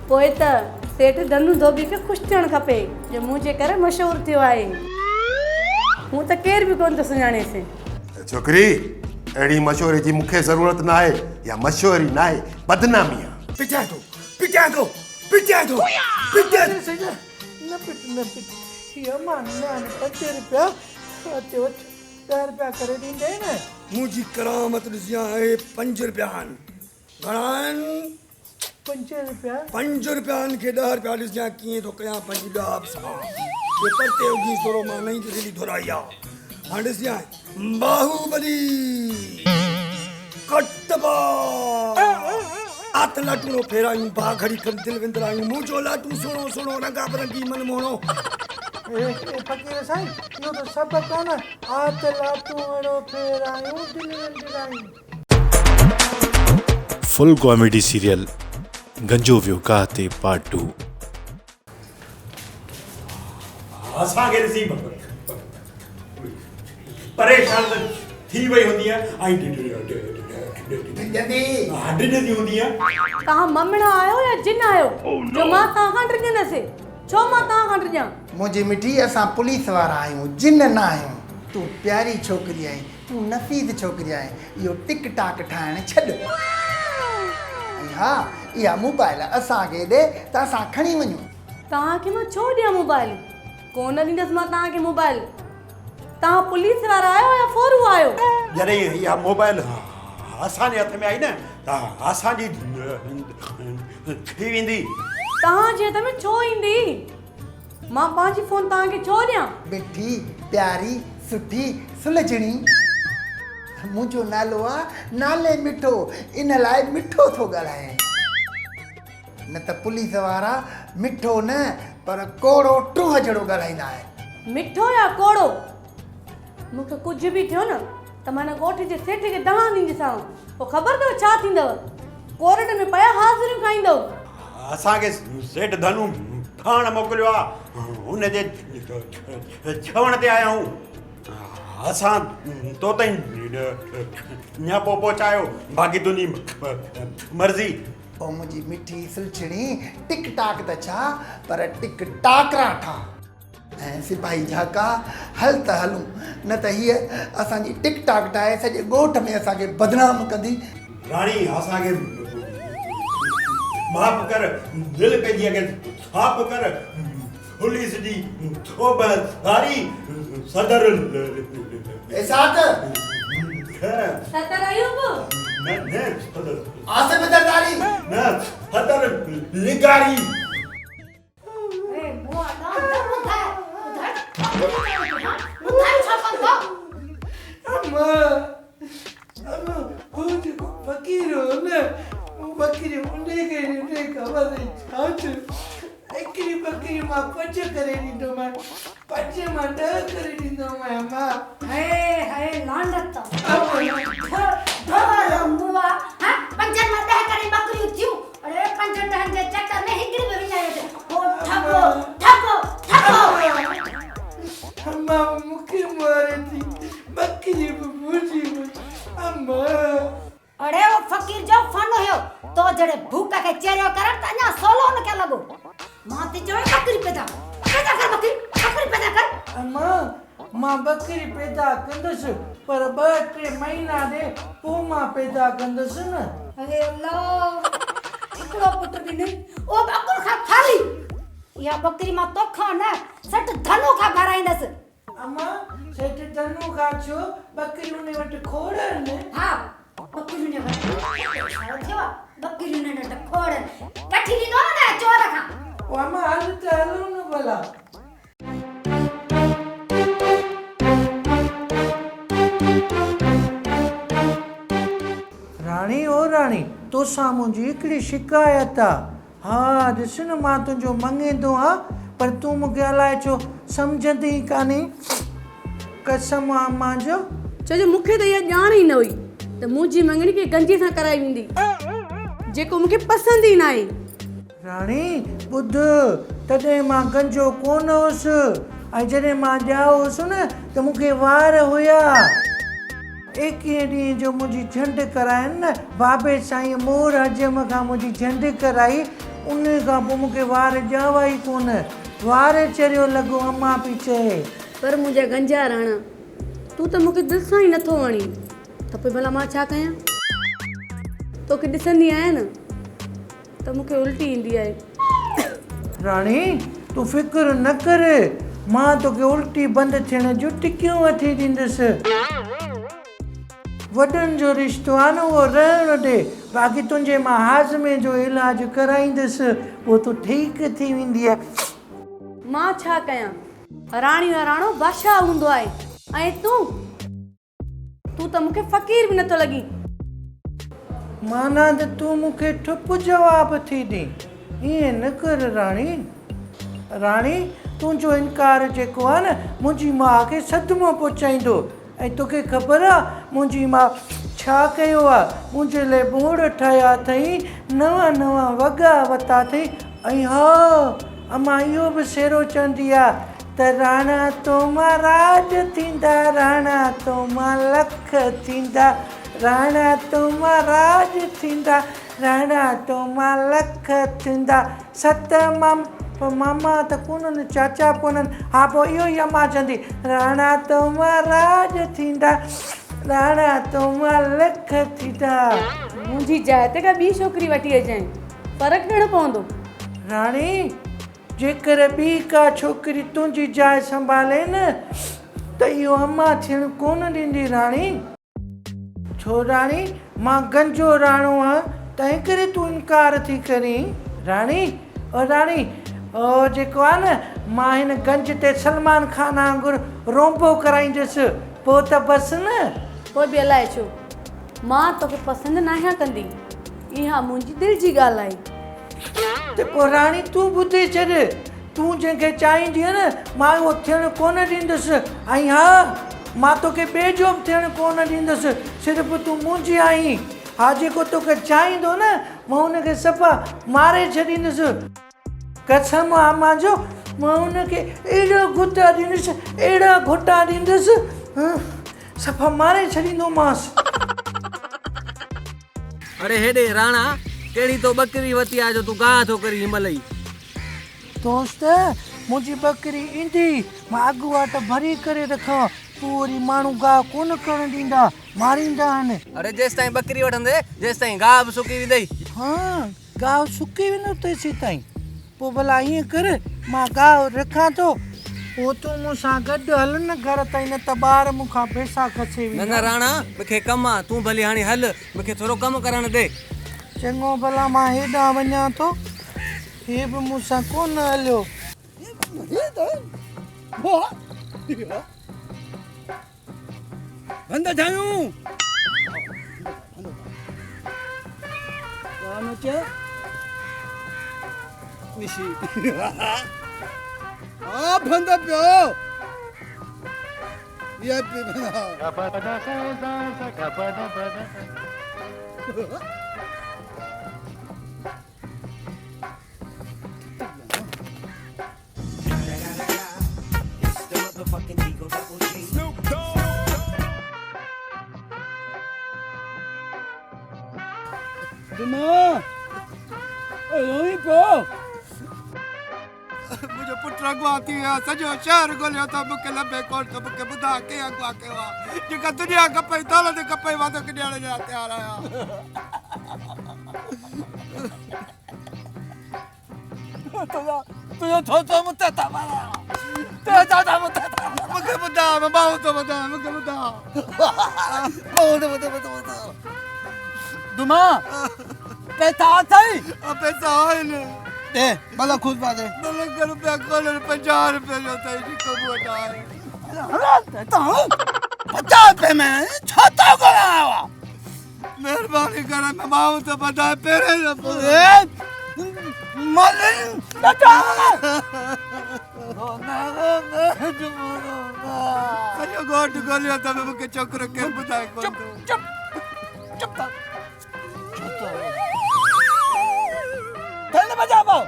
پوء ته سيٺ ڌنو ڌوٻي کي خوش ٿيڻ کپي جو منهنجي ڪري مشهور ٿيو آهي. هونء ته ڪير به ڪونه ٿو سڃاڻيس. ڇوڪري، اهڙي مشهوري جي مون کي ضرورت ناهي. اها مشهوري ناهي، بدنامي آهي. پٽيان ٿو، پٽيان ٿو، پٽيان ٿو، پٽيان ٿو. نه پٽ، نه پٽ. هي امان نه آهن پنج رپيا. اچ وٺ، ڏهه رپيا ڪري ڏيندين نه؟ منهنجي ڪرامت ڏسجان، اهي پنج رپيا آهن. گهڻا آهن؟ پنج رپيا. پنج رپيا آهن کي ڏهه رپيا ڏسجان ڪيئن ٿو ڪيان پنهنجي ڏاهپ سان. جي پرتي اگهين سورو مان نئين تسلي ڌورائي آ. هاڻ ڏسجان باهوبلي ڪٽبا آت لاٽونو ڦيرايون با گهڙي کن دل وندرايون منهنجو لاٽون سهڻو سهڻو رنگا برنگي من موهڻو. اي فقير سائين اهو ته سبق آ نه آت لاٽونئڙو ڦيرايون دل وندرايون. فل ڪاميڊي سيريل گنجو ويو گاهه تي پارٽ ٽو. اسان کي ڏسي پريشان ته ٿي وئي هوندينء ۽ ڊڄندي. ها ڊڄندي هوندينء. توهان ممڻا آهيو يا جن آهيو جو مان توهان کان ڊڄندس؟ ڇو مان توهان کان ڊڄان؟ منهنجي مٺي اسان پوليس وارا آهيون جن نه آهيون. تون پياري ڇوڪري آهين. تون نفيس ڇوڪري آهين، اهو ٽڪ ٽاڪ ٺاهڻ ڇڏ. ۽ ها، اها موبائل اسان کي ڏي ته اسان کڻي وڃون. توهان کي مان ڇو ڏيان موبائل؟ ڪونه ڏيندس مان توهان کي موبائل. توهان پوليس وارا آهيو يا ڦورو آهيو؟ جڏهن اها موبائل اسان جي هٿ ۾ آئي نه ته اسان جي ٿي ويندي. توهان جي هٿ ۾ ڇو ايندي؟ مان پنهنجي فون توهان کي ڇو ڏيان؟ مٺي، پياري، سٺي، سلجهڻي. منهنجو نالو آ نالي مٺو، ان لاء مٺو ٿو ڳالهايان. نه ته پوليس وارا مٺو نه پر ڪوڙو ٽوهه جهڙو ڳالهائيندا آهن. مٺو يا ڪوڙو؟ مون کي ڪجهه به ٿيو نه ته مان هن ڳوٺ جي سيٺ کي دانهن ڏينديسانو، پوء خبر اٿو ڇا ٿيندو؟ ڪورٽ ۾ پيا حاضريون کائيندؤ. اسان کي سيٺ ڌنو ٺاهڻ موڪليو آ، هن جي چوڻ تي آيا آهيون. اسان تو تائين نياپو پهچايو، باقي تنهنجي مرضي. او منهنجي مٺي سلڇڻي، ٽڪ ٽاڪ ته ڇا پر ٽڪ ٽاڪرا ٺاهه. ۽ سپاهي جهاڪا، هل ته هلون، نه ته هيء اسان جي ٽڪ ٽاڪ ٺاهي سڄي ڳوٺ ۾ اسان کي بدنام ڪندي. راڻي، اسان کي معاف ڪر، دل پنهنجيء کي صاف ڪر، پوليس جي توبه ساري صدر. اسحاق. صدر ايوب. نه نه صدر. آصف زرداري. نه صدر لغاري. اما هو جيڪو فقير هو نه مون ٻڪري انهي کي ڏني خبر اٿئي ڇا ٿيو هڪڙي ٻڪري مان پنج ڪري ڏيندومانء پنج مان ڏهه ڪري ڏيندومانء اما. هئي هئي لعنت ڍور مئا ها پنجن مان ڏهه ڪري ٻڪريون ٿيون اڙي پنجن ڏهن جي چڪر ۾ هڪڙي به وڃايو اٿئي هو ٺڳو ٺڳو ٺڳو. اما مون کي ماري ٿي ٻڪري به منهنجي هئي اما. اڙي اهو فقير جو فن هيو تو جهڙي ڀوڪ کي چيريو ڪرڻ ته اڃا سولو هن کي لڳو. مان ٿي چوين ٻڪري پيدا ڪر پيدا ڪر ٻڪري ٻڪري پيدا ڪر. اما مان ٻڪري پيدا ڪندس پر ٻه ٽي مهينا ڏي پوء مان پيدا ڪندس نه. اڙي الله هڪڙو پٽ ڏنئي اهو به عقل کان خالي. اها ٻڪري مان توکان نه سيٺ ڌنو کان گهرائيندس. اما، سيٺ ڌنو کان ڇو؟ ٻڪريون ان وٽ کوڙ آهن. ها، ٻڪريون ان وٽ ڇا ٿيو آ؟ ٻڪريون ان وٽ کوڙ آهن. وٺي ڏيندو نه چور کان. پوء اما هل ته هلون نه ڀلا. راڻي او راڻي، توسان منهنجي هڪڙي شڪايت آ. ها ڏس نه مان تنهنجو مڱيندو هان پر تون مون کي الائي ڇو سمجهندي ئي ڪانهين. قسم آ امان جو. ڇو جو مون کي ته اها ڄاڻ ئي نه هئي ته منهنجي مڱڻي ڪنهن گنجي سان ڪرائي ويندي جيڪو مون کي پسند ئي ناهي. راڻي ٻڌ، تڏهن مان گنجو ڪونه هوس ۽ جڏهن مان ڄائو هوس نه ته مون کي وار هيا. ايڪيهين ڏينهن جو منهنجي جهنڊ ڪراين نه، بابي سائينء مور حجم کان منهنجي جهنڊ ڪرائي. انهي کان پوء مون کي وار ڄاوا ئي ڪونه. وار چريو لڳو امان پئي چئي. پر منهنجا گنجا راڻا، تون ته مون کي دل سان ئي نٿو وڻين، ته پوء ڀلا مان ڇا ڪيان؟ توکي ڏسندي آهيان نه ته مون کي الٽي ايندي آهي. راڻي، تون فڪر نه ڪر، مان توکي الٽي بند ٿيڻ جون ٽڪيون وٺي ڏيندس. وڏن جو رشتو آ نه اهو رهڻ ڏي، باقي تنهنجي مان هاضمي جو علاج ڪرائيندس، پوء تون ٺيڪ ٿي ويندينء. مان ڇا ڪيان؟ راڻي جو راڻو بادشاهه هوندو آهي ۽ تون؟ تون ته مون کي فقير به نٿو لڳين. معنيٰ ته تون مون کي ٺپ جواب ٿي ڏين. ائين نه ڪر راڻي. راڻي، تنهنجو انڪار جيڪو آهي نه، منهنجي ماء کي صدمو پهچائيندو. ۽ توکي خبر آ منهنجي ماء ڇا ڪيو آ؟ منهنجي لئه ٻوڙ ٺاهيا اٿئي، نوان نوان وڳا وتا اٿئي ۽ ها امان اهو به سهرو چوندي آ ته راڻا تو مان راڄ ٿيندا، راڻا تو مان لک ٿيندا، راڻا تو مان راڄ ٿيندا، راڻا تو مان لک ٿيندا. ست مام پر ماما ته ڪونهن چاچا به ڪونهن ها پوء اهو ئي امان چوندي راڻا تو مان راڄ ٿيندا راڻا تو مان لک ٿيندا. منهنجي جاء تي ڪا ٻي ڇوڪري وٺي اچجانء فرق ڪهڙو پوندو. راڻي جيڪر ٻي ڪا ڇوڪري تنهنجي جاء سنڀالي نه ته اهو امان ٿيڻ ڪونه ڏيندي راڻي. ڇو راڻي، مان گنجو راڻو آهيان، تنهنڪري تون انڪار ٿي ڪرين؟ راڻي، او راڻي، او جيڪو آهي نه، مان هن گنج تي سلمان خان وانگر رونبو ڪرائيندس، پوء ته بس نه. پوء به الائي ڇو، مان توکي پسند ناهيان ڪندي. اها منهنجي دل جي ڳالهه آهي. ته پوء راڻي تون ٻڌي ڇڏ، تون جنهن کي چاهيندينء نه، مان اهو ٿيڻ ڪونه ڏيندس ۽ ها، مان توکي ٻئي جو به ٿيڻ ڪونه ڏيندس، صرف تون منهنجي آهين. ها، جيڪو توکي چاهيندو نه، مان ان کي صفا ماري ڇڏيندس. قسم آ امان جو، مان ان کي اهڙا گهٽا ڏيندس، اهڙا گهٽا ڏيندس، صفا ماري ڇڏيندومانس. اڙي هيڏي راڻا، ڪهڙي تو ٻڪري وتي آ جو تون گاهه ٿو ڪرين هن مهل ئي. دوست، منهنجي ٻڪري ايندي، مان اڳواٽ ڀري ڪري رکان، پوء وري ماڻهو گاهه ڪونه ڪرڻ ڏيندا، ماريندا آهن. اڙي جيستائين ٻڪري وٺندي، جيستائين گاهه به سڪي ويندئي. ها، گاهه سڪي ويندو تيسيتائين. پوء ڀلا ائين ڪر، مان گاهه رکان ٿو، پوء تون مون سان گڏ هل نه گهر تائين، نه ته ٻار مون کان پئسا کسي نه نه ويندا. راڻا، مون کي ڪم آ، تون ڀلي هاڻي هل، مون کي ٿورو ڪم ڪرڻ ڏي. چڱو ڀلا مان هيڏانهن وڃان ٿو. هي به مون سان ڪونه هليو. بند ٺاهيون. ڪانه چ نشي. ها بند پيو. وي آء پي بند. منهنجو پٽ اغوا ٿي ويو آهي سڄو شهر ڳوليو اٿم مون کي لڀي ڪونه ٿو مون کي ٻڌاء ڪنهن اغوا ڪيو آهي جيڪا دنيا کپئي دولت کپئي مان توکي ڏيڻ جي لاء تيار آهيان. تنهنجو ٿوٿو مون تي ٿا ماريان تنهنجو ٿوٿو مون تي ٿا مون کي ٻڌاء مان ٻانهون ٿو ٻڌان مون کي ٻڌاء ٻانهون ٿو ٻڌان ٻڌان ٻڌان دما پئسا اٿئي پئسا آهن ڏي ٻه لک روپيا ڏي ٻه لک روپيا ڪونهن پنجاهه روپيا جو اٿئي جيڪو مون وٽ آهي پنجاهه روپئي ۾ ڇا ٿو ڪرڻ آيو آ مهرباني ڪري مان ٻانهون ٿو ٻڌان پهرين دفعو سڄو ڳوٺ ڳوليو اٿم مون کي ڇوڪرو ڪير ٻڌائي ڪونه ٿو. چپ چپ چپ ٿل بجا پاو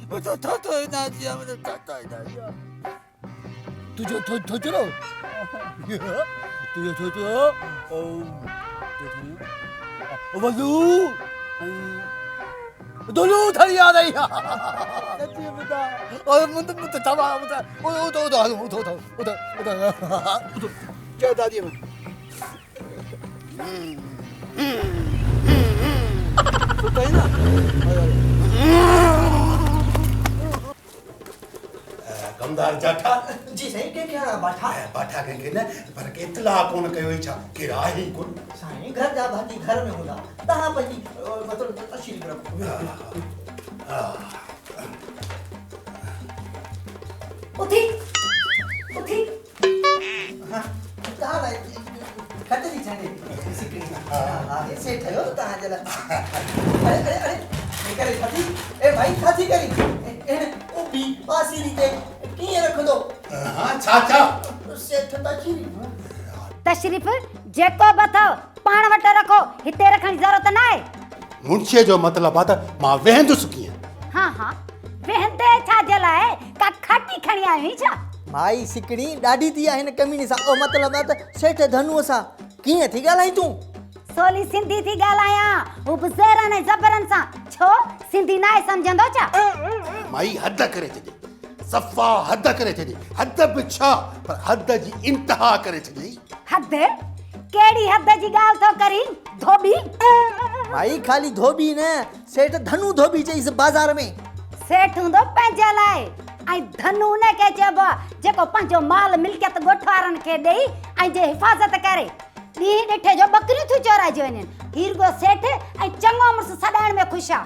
منهنجو ٿوٿو هن جي منهنجو ٿوٿو هن جي تنهنجو ٿوٿرو تنهنجو ٿوٿرو وضو ۽ دلو ٿري آ رهي آ. سچي ٻڌاء. او مون ته مون ته تباهه مون ته اٿو اٿو اٿو اٿو اٿو اٿو اٿو چئو دادي ۾ ستو آهين نه. ڪمدار جاٺا. جي سائين ڪنهن کي هڻان باٺا؟ باٺا ڪنهن کي نه پر ڪي اطلاع ڪونه ڪيو ئي ڇا؟ ڪير آهي ئي ڪونه. سائين گهر جا ڀاتي گهر ۾ هوندا تهان پنهنجي مطلب تشريف رکو. اٿي اٿي. تهان لاء کٽ جي ڇنڊي سڪڙي آهي سيٺ آيو تهان جي لاء. اڙي اڙي اڙي هي ڪري ڇا ٿي؟ اي ڀائي ڇا ٿي ڪرين؟ هن اڀي پاسيري تي ڪيئن رکندو؟ ها ڇا ڇا؟ سيٺ تشريف. تشريف جيڪو به اٿو پاڻ وٽ رکو، هتي رکڻ جي ضرورت ناهي. منشيء جو مطلب آ ته مان ويهندس ڪيئن؟ ها ها ويهندي ڇا جي لاء؟ ڪا کاٽي کڻي آيو آهين ڇا؟ مائي سڪڙي ڏاڍي ٿي آ هن ڪميڻي سان. او مطلب آ ته سيٺ ڌنوء سان ڪيئن ٿي ڳالهائين تون؟ سولي سنڌي ٿي ڳالهايان، هو به زيرن ۽ زبرن سان. ڇو سنڌي ناهي سمجهندو ڇا؟ مائي حد ڪري ڇڏي، صفا حد ڪري ڇڏي. حد به ڇا پر حد جي انتها ڪري ڇڏيئي. حد؟ ڪهڙي حد جي ڳالهه ٿو ڪرين ڌوٻي؟ مائي خالي ڌوٻي نه، سيٺ ڌنو ڌوٻي چئيس بازار ۾. سيٺ هوندو پنهنجي لاء ۽ ڌنو ان کي چئبو آهي جيڪو پنهنجو مال ملڪيت ڳوٺ وارن کي ڏئي ۽ جي حفاظت ڪري. ڏينهن ڏٺي جو ٻڪريون ٿيون چورائجي وڃن. هي رڳو سيٺ ۽ چڱو مڙس سڏائڻ ۾ خوش آ.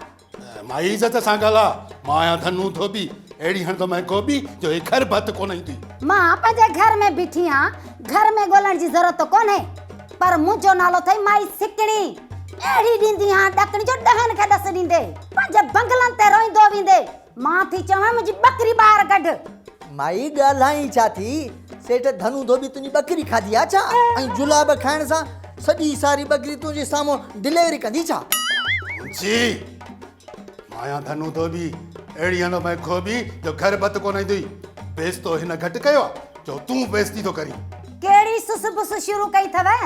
مائي عزت سان ڳالهاء، مان آهيان ڌنو ڌوٻي، اهڙي هڻندومانء گوٻي جو هي گهر ڀت ڪونه ايندي. مان پنهنجي گهر ۾ بيٺي آهيان، گهر ۾ ڳولڻ جي ضرورت ڪونهي، پر منهنجو نالو اٿئي مائي سڪڻي، اهڙي ڏيندي هان ڏڪڻي جو ڏهن کي ڏس ڏيندي، پنهنجي بنگلن تي روئيندو ويندي، مان ٿي چوان منهنجي ٻڪري ٻاهر ڪڍ. مائي ڳالهائين ڇا ٿي، سيٺ ڌنو ڌوٻي تنهنجي ٻڪري کاڌي آ ڇا؟ ۽ جلاب کائڻ سان سڄي ساري ٻڪري تنهنجي سامهون ڊليوري ڪندي ڇا؟ منشي، مان آهيان ڌنو ڌوٻي، اهڙي هنڌ مئي کوٻي جو گهر ڀت ڪونه ايندئي. بيستو هن گهٽ ڪيو آ جو تون بيستي ٿو ڪرين. ڪهڙي سس بس شروع ڪئي اٿو؟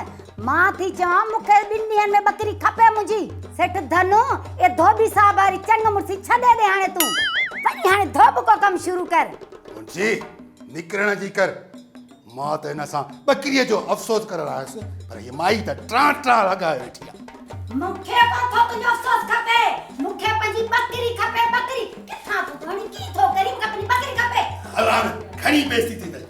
مان ٿي چوان مون کي ٻن ڏينهن ۾ ٻڪري کپي منهنجي. سيٺ ڌنو، اي ڌوٻي صاحب واري چڱ مڙسي ڇڏي ڏي هاڻي تون. وڃي هاڻي ڌوٻڪو ڪم شروع ڪر. منشي، نڪرڻ جي ڪر. مان ته هن سان ٻڪريء جو افسوس ڪرڻ آيس، پر هيء مائي ته ٽران ٽران لڳائي ويٺي آهي. مون کي ڪونه ٿو تنهنجو افسوس کپي، مون کي پنهنجي ٻڪري کپي، ٻڪري! ڪٿان ٿو تون هڻين، ڪيئن ٿو ڪرين، مون کي پنهنجي ٻڪري کپي. هل هاڻ، گهڻي بيعزتي ٿي اٿئي.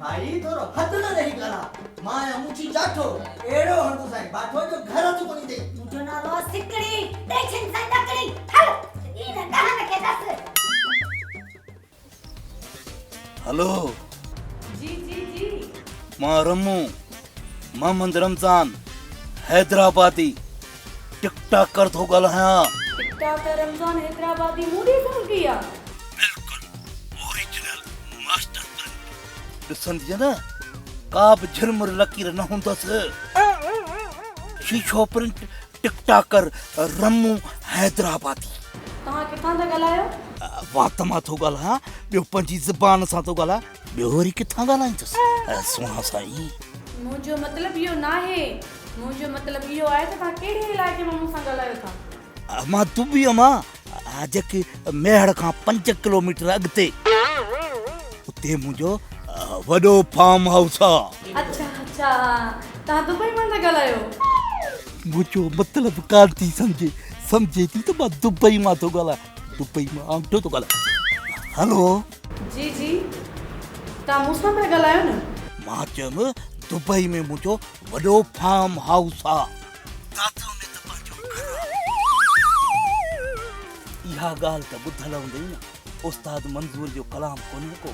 مائي ٿورو حد ۾ رهي ڳالهاء، مان آهيان مڇي جاٺو، اهڙو هڻندوسانء باٺو جو گهر هٿ ڪونه ايندئي. منهنجو نالو آهي سڪڙي، ڏئي ڇڏينديسانء ڏڪڻي، هل ته ڏينهن ڏهن کي ڏس. هلو. جي جي جي. مان رمو محمد رمضان حيدرآبادي ٽڪ ٽاڪر ٿو ڳالهايان. ٽڪ ٽاڪر رمضان حيدرآبادي مون ڏي فون ڪئي آ. بلڪل اوريجنل ماسٽر پرنٽ ڏسندينء نه ڪا به جهرمر لڪير نه هوندس. شيشو پرنٽ ٽڪ ٽاڪر رمو حيدرآبادي. توهان ڪٿان ٿا ڳالهايو؟ وات مان ٿو ڳالهايان، ٻيو پنهنجي زبان سان ٿو ڳالهايان، ٻيو وري ڪٿان ڳالهائيندس سهڻا سائين. منهنجو مطلب اهو ناهي، منهنجو مطلب اهو آهي ته توهان ڪهڙي علائقي مان مون سان ڳالهايو ٿا؟ مان دبئيء مان، جيڪي ميهڙ کان 5 ڪلوميٽر اڳتي، اتي منهنجو وڏو فارم هائوس آ. اڇا اڇا توهان دبئي مان ٿا ڳالهايو. منهنجو مطلب ڪانه ٿي سمجهي. سمجهي ٿي ته مان دبئي مان ٿو ڳالهايان. دبئي مان آڱٺو ٿو ڳالهايان. هلو. جي جي توهان مون سان پيا ڳالهايو نه. مان چيم دبئي ۾ منهنجو وڏو فارم هائوس آ. دادو ۾ ته پنهنجو گهر آ. اها ڳالهه ته ٻڌل هوندئي نه. استاد منظور جو ڪلام ڪونهي ڪو.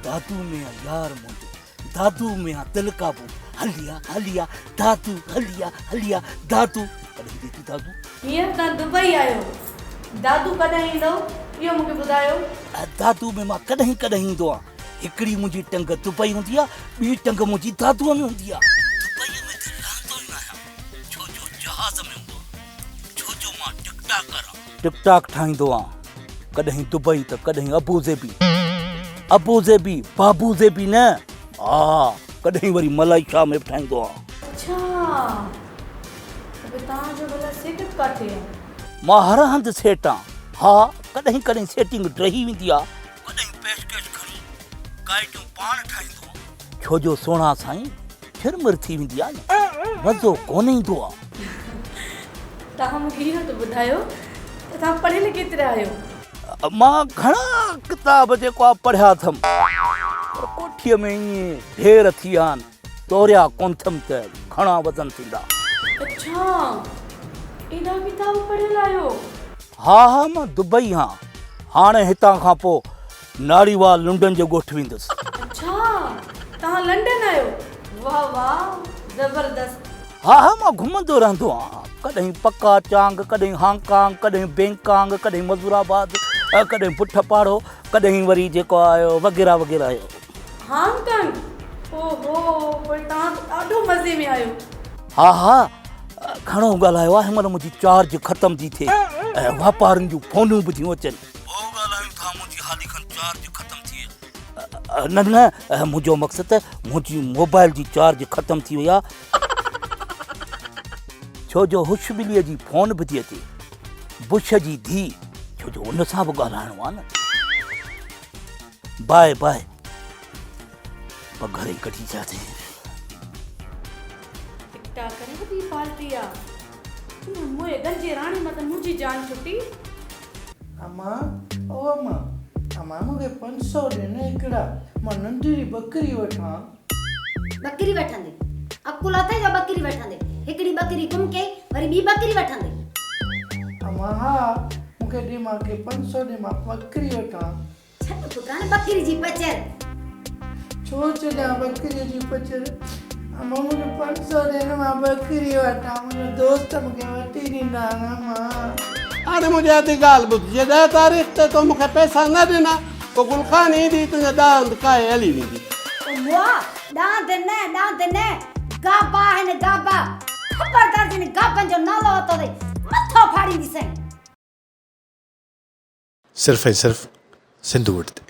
دادو ۾ آ يار منهنجو. دادو ۾ آ دل قابو هليا هليا دادو هليا هليا دادو ڪڏهن ايندي ٿي دادو. هينئر توهان دبئي آهيو دادو ڪڏهن ايندؤ اهو مون کي ٻڌايو. دادو ۾ مان ڪڏهن ڪڏهن ايندو آهيان هڪڙي منهنجي ٽنگ دبئي هوندي آ ٻي ٽنگ منهنجي دادو ۾ هوندي آ. دبئي ۾ ته رهندو ئي ناهيان ڇو جو جهاز ۾ هوندو آهيان ڇو جو مان ٽڪ ٽاڪر آهيان. ٽڪ ٽاڪ ٺاهيندو آهيان ڪڏهن دبئي ته ڪڏهن ابوظهبي، ابوظهبي بابوظهبي نه، ها ڪڏهن وري ملائيشيا ۾ به ٺاهيندو آهيان. اڇا ته پوء توهان جو ڀلا سيٽ ڪاٿي آ؟ مان هر هنڌ سيٽ آن. ها، ڪڏهن ڪڏهن سيٽنگ ڊهي ويندي آ. ڪڏهن پيشڪش کڻي ڪائٽيون پاڻ ٺاهيندو آن. ڇو جو سهڻا سائين ڇرمر ٿي ويندي آ نه، مزو ڪونه ايندو آ. توهان مون کي اهو ته ٻڌايو ته توهان پڙهيل ڪيترا آهيو؟ مان گهڻا ڪتاب جيڪو آ پڙهيا اٿم، پر ڪوٺيء ۾ ائين ڍير ٿي ويا آهن. توريا ڪونه ٿم ته گهڻا وزن ٿيندا. اڇا ايڏا ڪتاب پڙهيل آهيو. ها ها مان دبئي هان هاڻي هتان کان پوء ناڙيوال لنڊن جي ڳوٺ ويندس. اڇا توهان لنڊن آهيو واه واه زبردست. ها ها مان گهمندو رهندو آهيان ڪڏهن پڪا چانگ ڪڏهن هانگ ڪانگ ڪڏهن بينڪانگ ڪڏهن مزور آباد ڪڏهن بٺ پاڙو ڪڏهن وري جيڪو آهيو وغيره وغيره. هانگ ڪانگ اوهو پوء توهان ته ڏاڍو مزي ۾ آهيو. ها ها گهڻو ڳالهايو آهي هن مهل منهنجي چارج ختم ٿي ٿئي ۽ واپارين جون فونون به ٿيون اچن. پوء ڳالهايون ٿا منهنجي حالي کن چارج ختم ٿئي. نه نه منهنجو مقصد ته منهنجي موبائل جي چارج ختم ٿي وئي آهي ڇو جو هش ٻليء جي فون به ٿي اچي بش جي ڌيء ڇو جو ان سان به ڳالهائڻو آهي نه. باء باء پگهر ئي ڪڍي ڇڏي. ٽڪ ٽاڪ ڪري وڏي پالٽي آ. ان موئي گنجي راڻي مان ته منهنجي جان ڇٽي. اما او اما اما مون کي 500 ڏي نه هڪڙا مان ننڍڙي ٻڪري وٺان. ٻڪري وٺندي عقل اٿئي جو ٻڪري وٺندي هڪڙي ٻڪري گم ڪئي وري ٻي ٻڪري وٺندي. اما ها مون کي ڏي مان کي 500 ڏي مان ٻڪري وٺان. ڇڏ پٽ هاڻي ٻڪري جي پچر. ڇو ڇڏيان ٻڪري جي پچر. اما مون کي 500 ڏي نه مان ٻڪري وٺان منهنجا دوست مون کي وٺي ڏيندا نه اما. هاڻي منهنجي اڌ ڳالهه ٻڌ جي 10 تاريخ تي تو مون کي پئسا نه ڏنا پوء گل خان ايندي تنهنجا ڏاند ڪاهي هلي ويندي. او مئا ڏاند نه ڏاند نه گابا آهن گابا خبردار جن گابن جو نالو ورتو اٿئي مٿو ڦاڙينديسين. صرف ۽ صرف سنڌو وٽ تي.